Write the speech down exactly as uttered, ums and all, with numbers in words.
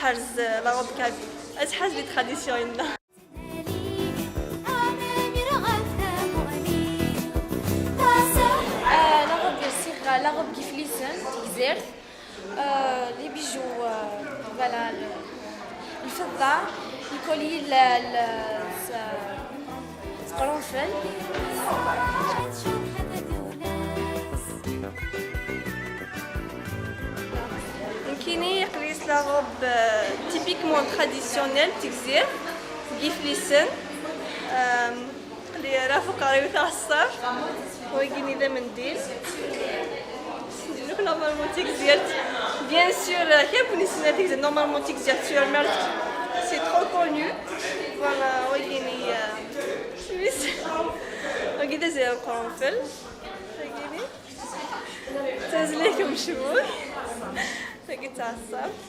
Ḥerz la robe kabyle. Ad tḥaz les traditions-nneɣ. Ɣer la robe n Yiflisen, Tegzirt. Les bijoux, voilà, lfeḍḍa, les colliers, s qrunfel. Nekkini aql-i s la robe typiquement traditionnelle n Tegzirt, n Yiflisen. Aql-i ar ɣef uqerru-iw taɣeṣṣabt. Wagini d amendil. Ssnen akk normalement Tigzirt. Bien sûr, kra n win yessnen Tigzirt, normalement Tigzirt sur Merzg, c'est trop connu. Voilà, wagini, wagi d azal n uqrunfel. Wagini d tazla-k umecbuk. Wagi d taɛeṣṣabt.